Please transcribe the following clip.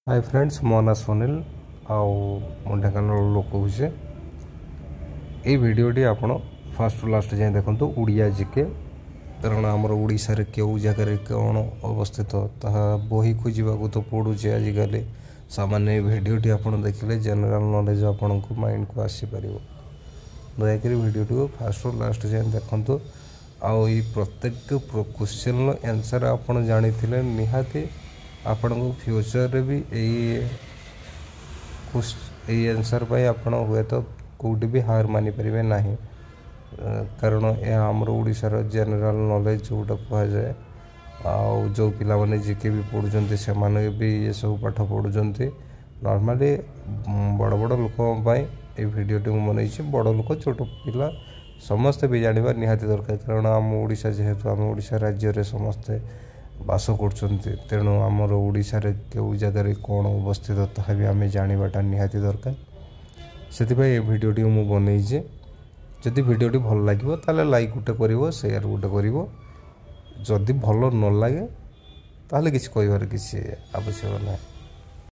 ହାଏ friends, ମୋ ନାଁ ସୁନୀଲ ଆଉ ମୁଁ ଢେଙ୍କାନାଳ ଲୋକ କହୁଛି। ଏଇ ଭିଡ଼ିଓଟି ଆପଣ ଫାଷ୍ଟ ଟୁ ଲାଷ୍ଟ ଯାଏଁ ଦେଖନ୍ତୁ, ଓଡ଼ିଆ ଜିକେ। କାରଣ ଆମର ଓଡ଼ିଶାରେ କେଉଁ ଜାଗାରେ କ'ଣ ଅବସ୍ଥିତ, ତାହା ବହି ଖୋଜିବାକୁ ତ ପଡ଼ୁଛି ଆଜିକାଲି। ସାମାନ୍ୟ ଏଇ ଭିଡ଼ିଓଟି ଆପଣ ଦେଖିଲେ ଜେନେରାଲ ନଲେଜ ଆପଣଙ୍କୁ ମାଇଣ୍ଡକୁ ଆସିପାରିବ। ଦୟାକରି ଭିଡ଼ିଓଟିକୁ ଫାଷ୍ଟ ଟୁ ଲାଷ୍ଟ ଯାଏଁ ଦେଖନ୍ତୁ। ଆଉ ଏଇ ପ୍ରତ୍ୟେକ କୋଶ୍ଚିନ୍ର ଆନ୍ସର୍ ଆପଣ ଜାଣିଥିଲେ ନିହାତି ଆପଣଙ୍କୁ ଫ୍ୟୁଚରରେ ବି ଏଇ ଆନ୍ସର୍ ପାଇଁ ଆପଣ ହୁଏତ କେଉଁଠି ବି ହାର ମାନିପାରିବେ ନାହିଁ, କାରଣ ଏହା ଆମର ଓଡ଼ିଶାର ଜେନେରାଲ ନଲେଜ ଯେଉଁଟା କୁହାଯାଏ। ଆଉ ଯେଉଁ ପିଲାମାନେ ଜିକେ ବି ପଢ଼ୁଛନ୍ତି, ସେମାନେ ବି ଏସବୁ ପାଠ ପଢ଼ୁଛନ୍ତି। ନର୍ମାଲି ବଡ଼ ବଡ଼ ଲୋକଙ୍କ ପାଇଁ ଏଇ ଭିଡ଼ିଓଟି ମୁଁ ବନେଇଛି। ବଡ଼ ଲୋକ, ଛୋଟ ପିଲା ସମସ୍ତେ ବି ଜାଣିବା ନିହାତି ଦରକାର, କାରଣ ଆମ ଓଡ଼ିଶା ଯେହେତୁ, ଆମ ଓଡ଼ିଶା ରାଜ୍ୟରେ ସମସ୍ତେ ବାସ କରୁଛନ୍ତି, ତେଣୁ ଆମର ଓଡ଼ିଶାରେ କେଉଁ ଜାଗାରେ କ'ଣ ଅବସ୍ଥିତ, ତାହା ବି ଆମେ ଜାଣିବାଟା ନିହାତି ଦରକାର। ସେଥିପାଇଁ ଏ ଭିଡ଼ିଓଟି ମୁଁ ବନେଇଛି। ଯଦି ଭିଡ଼ିଓଟି ଭଲ ଲାଗିବ, ତାହେଲେ ଲାଇକ୍ ଗୋଟେ କରିବ, ସେୟାର ଗୋଟେ କରିବ। ଯଦି ଭଲ ନ ଲାଗେ, ତାହେଲେ କିଛି କହିବାର କିଛି ଆବଶ୍ୟକ ନାହିଁ।